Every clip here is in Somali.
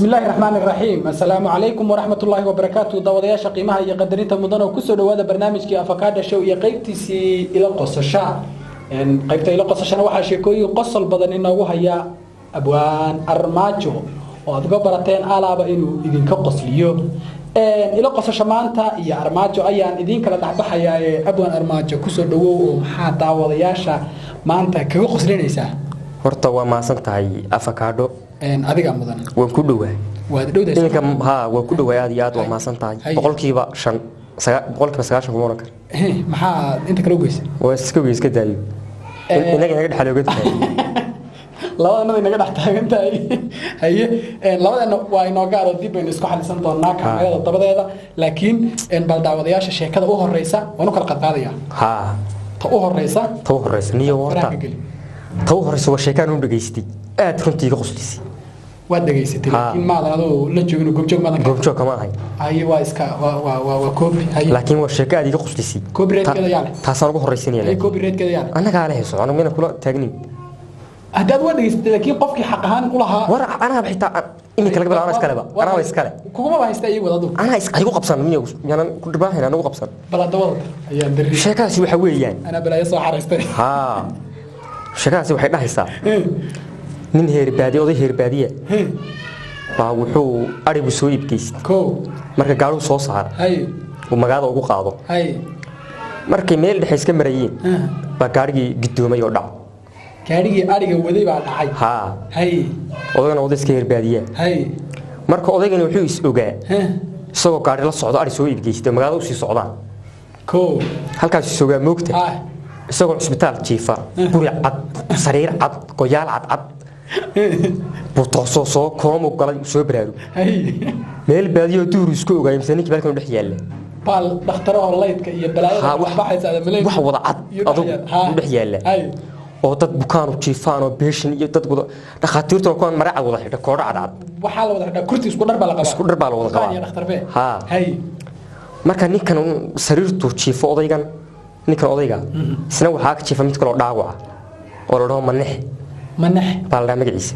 Bismi illaahi raxmaan iraxiim. Assalaamu calaykum waraxmat ullaahi wabarakaatu. Daawadayaasha qiimaha iyo qadarinta mudan oo kusoo dhawaada barnaamijkii Afakaadha Show iyo qeybtiisii Ila Qososha. Qaybta Ila Qosashana waxaa sheekooyin qosol badan inoogu haya Abwaan Armaajo, oo aad uga barateen alaaba inuu idinka qosliyo. Ila Qosasho maanta iyo Armaajo ayaan idiin kala dhexbaxayaa. Ee Abwaan Armaajo, kusoo dhawow, oo maxaa daawadayaasha maanta kaga qoslinaysaa? Horta waa maasan tahay, Afakaadho. Adigaa mudan. Waan ku dhowaa. Waad dhowdays. Iminka ha, waan ku dhowaa, aad iyo aad waa maasan tahay. 5%, 90% kuma oran karo. Maxaa inta kale ugeysay? Waa iska ogey, iska daayo, inaga inaga dhexal oga tahay. Labadanada inaga dhex taagan tahay. Haye, labadeena waa inoo gaaro, dib baynu isku xalisan doonaa kaamirada dabadeeda, laakiin bal daawadayaasha sheekada u horeysa waan u kala qadqaadayaa. Ta u horeysa. Ta u horeysa niyo horta. Faraha ka geli. Ta u horeysa waa sheekaan u dhegaystay, aad runtii iga qoslisay. Waad dhegaysatay, laakiin maadan adoo la joogin, goobjoog maadan ka Goobjoog kama ahay. Haye, waa iska waa copy. Haye. Laakiin waa sheeko aad iga qoslisay. Copyright-keeda yaa leh? Taasaan ugu horeysanaya. Haye, copyright-keeda yaa leh? Annagaa leh, hayso, anigu mina kula taagnin. Haddaad waa dhegaysatay, laakiin qofkii xaq ahaan u lahaa. War anaaba xitaa iminka laga bilaabo anaa iskaleba, anaaba iskale. Kugumaba haysta, ii wad adigu. Anaa is igu qabsan, miya yaanan ku dhibaahayn, anagu qabsan. Bal hadda wadata ayaan darri. Sheekadaasi waxa weeyaan Anaa balaayo soo xaraystay. Haa, sheekadaasi waxay dhahaysaa nin heerbaadiye, oday heerbaadiya baa wuxuu arigu soo iibgeystay. Marka gaadhuu soo saara uu magaalada ugu qaado. Markay meel dhexe iska marayeen baa gaadhigii gidoomay oo dhac. Gaadhigii ariga waday baa dhacay? Haa. Odagana oday iska heerbaadiya. Marka odaygani wuxuu is ogaa isagoo gaadhi la socdo, ari soo iibgeystay oo magaalada usii socdaan. Halkaas is ogaa moogta isagoo cusbitaal jiifa, guri cad, sariir cad, goyaal cadcad buu toosoo soo koomu galay, soo baraarug. Meel baadiyo duuru isku ogaay mise ninkii balkan u dhex yaalla. Baal dhakhtarahoo laydka iyo balaayada baxaysa aad malayn. Wax wada cad iyo adug dhex yaal. U dhex yaalla oo dad bukaanu jiifaan oo beeshin iyo dad wada dhakhaatiirtuna kuwan mara cad wada xidha, koodho cadcad. Waxaa la wada xidhaa kurti, isku dhar baa la qabaa. Isku dhar baa la wada Bukaan qabaa. iyo dhakhtarbe. Marka ninkan sariirtu jiifo odaygan, ninkan odayga isna waxaa ka jiifa mid kaloo dhaawaca oo la dhaho Manex. Manax. Baa la dhaha magaciisa.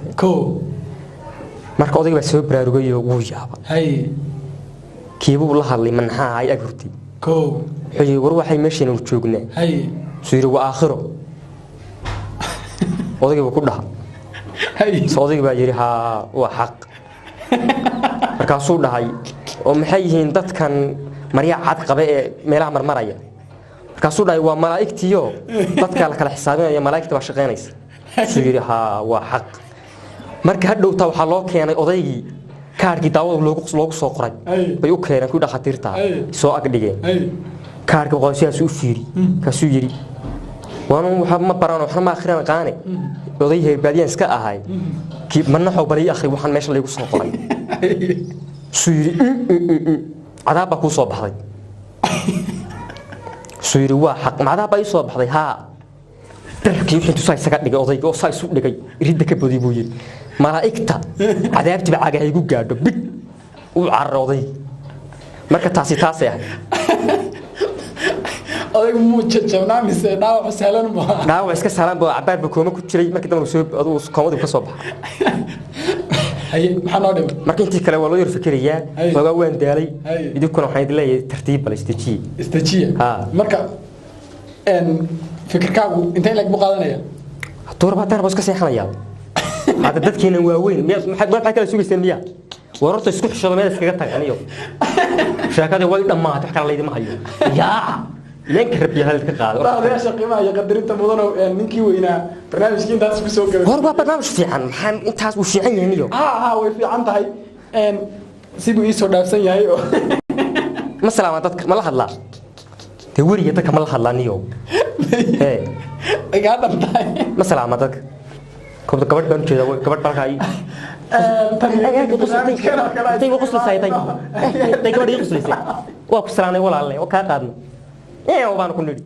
Marka odayga baa soo baraarugay oo wuu yaaba. Kiibuu la hadlay Manaxaha ay ag hurtay. Wuxuu yidhi, "War waxay meeshaynu joognaa?" Suu yidhi, "Waa aakhiro." Odaygii buu ku dhaha. So odaygii baa yidhi, "Haa, waa xaq." Markaasuu dhahay, "Oo maxay yihiin dadkan marya cad qabe ee meelaha marmaraya?" Markaasuu dhahay, "Waa malaa'igtiyo dadka la kala xisaabinaya, malaa'igta baa shaqaynaysa." Suu yidhi, "Haa, waa xaq." Marka hadhowtaa waxaa loo keenay odaygii kaarkii daawada loogu soo qoray. Bay u keeneen kuwii dhakhaatiirta, soo ag dhigeen. Kaarkii boqol sidaas u fiiri, kaasuu yidhi, "Waan waxa ma baran, waxna ma akhriyan qaane, oday heerbaadiyaan iska ahay, kii Manaxow bal ii akhri waxaan meesha laygu soo qoray." Suu yidhi, "Cadaab baa kuu soo baxday." Suu yidhi, "Waa xaq, ma cadaab baa ii soo baxday?" "Haa." Dharkii wixii tusaa isaga dhigay odayga oo saa isu dhigay, ridda ka bodi buu yidhi, "Malaa'igta cadaabtiba cagaha igu gaadho." Big uu cararay odaygi. Marka taasi taasay ahayd. Odaygu muu jajabnaa mise dhaawacu sahlan buu ahaa? Dhaawac iska saalan buu, cabaar buu kooma ku jiray, markii dambe soo aduu koomadii ka soo baxa. Haye, maxaa noo dhimay? Marka intii kale waa loo yar fikirayaa. Xoogaa waan daalay. Idinkuna waxaan idin leeyahay tartiib, bal isdejiye. Isdejiya. Marka fikirkaagu intee leeg buu qaadanaya? Hadduu rabo, haddaan rabo iska seexanayaa. Hadda dadkeena waaweyn miyaa maxaa kala sugayseen miyaa? War horta isku xishooda, meel iskaga tag. Aniyo sheekadii way dhammaatay, wax kale laydima hayo. Yaa idinka rabbiya halka qaado. Daawadayaasha qiimaha iyo qadarinta mudanow, ninkii weynaa barnaamijkii intaas ku soo gabay. War waa barnaamij fiican, maxaa intaas uu fiican yahay niyo. Ha, way fiican tahay. Siduu iisoo dhaafsan yahay oo Ma salaama dadka, ma la hadlaa dee weriga dadka, ma la hadlaa niyo ee igaa dhan tahay. Ma salaama dadka? Kobda gabadh baan ujeedaa, gabadh balkaa Barnaamijkan oo kale tay qoslaysaa, tay tay gabadh ii qoslaysay. Waa ku salaanay walaalle, waa kaa qaadnay ee baan ku nidhi.